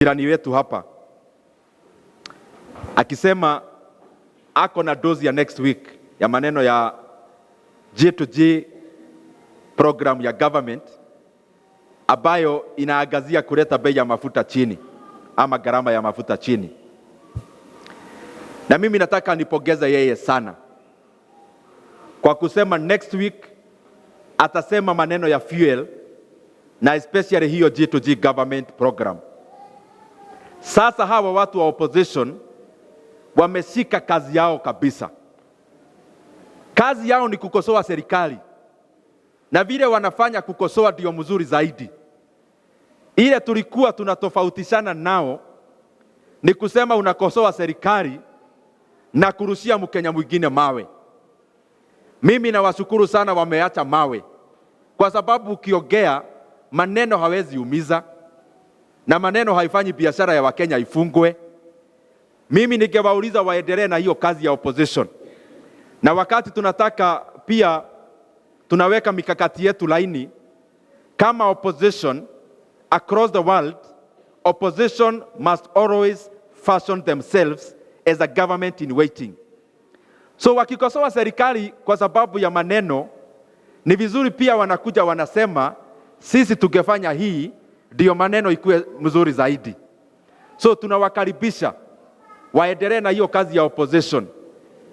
Jirani wetu hapa akisema ako na dozi ya next week ya maneno ya G2G program ya government ambayo inaangazia kuleta bei ya mafuta chini ama gharama ya mafuta chini, na mimi nataka nipongeze yeye sana kwa kusema next week atasema maneno ya fuel na especially hiyo G2G government program. Sasa hawa watu wa opposition wameshika kazi yao kabisa. Kazi yao ni kukosoa serikali, na vile wanafanya kukosoa ndio mzuri zaidi. Ile tulikuwa tunatofautishana nao ni kusema unakosoa serikali na kurushia Mkenya mwingine mawe. Mimi nawashukuru sana, wameacha mawe, kwa sababu ukiongea maneno hawezi umiza na maneno haifanyi biashara ya Wakenya ifungwe. Mimi ningewauliza waendelee na hiyo kazi ya opposition, na wakati tunataka pia tunaweka mikakati yetu laini kama opposition across the world, opposition must always fashion themselves as a government in waiting. So wakikosoa serikali kwa sababu ya maneno, ni vizuri pia wanakuja wanasema sisi tungefanya hii ndio maneno ikuwe mzuri zaidi. So tunawakaribisha waendelee na hiyo kazi ya opposition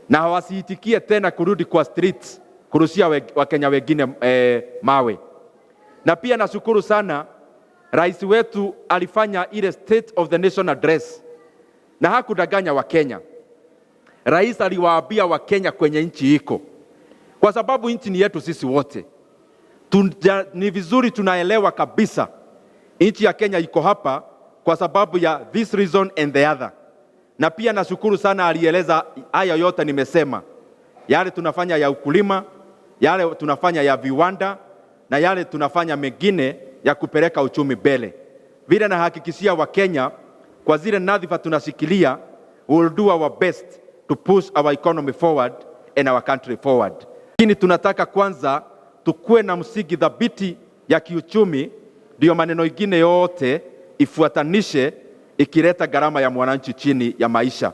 na wasiitikie tena kurudi kwa streets kurushia Wakenya wengine mawe. Na pia nashukuru sana rais wetu alifanya ile State of the Nation Address na hakudanganya Wakenya. Rais aliwaambia Wakenya kwenye nchi iko, kwa sababu nchi ni yetu sisi wote. Ni vizuri tunaelewa kabisa nchi ya Kenya iko hapa kwa sababu ya this reason and the other. Na pia nashukuru sana alieleza haya yote nimesema, yale tunafanya ya ukulima, yale tunafanya ya viwanda na yale tunafanya mengine ya kupeleka uchumi mbele. Vile nahakikishia Wakenya kwa zile nyadhifa tunashikilia, we will do our best to push our economy forward and our country forward. Lakini tunataka kwanza tukuwe na msingi thabiti ya kiuchumi, ndiyo maneno ingine yote ifuatanishe, ikileta gharama ya mwananchi chini ya maisha.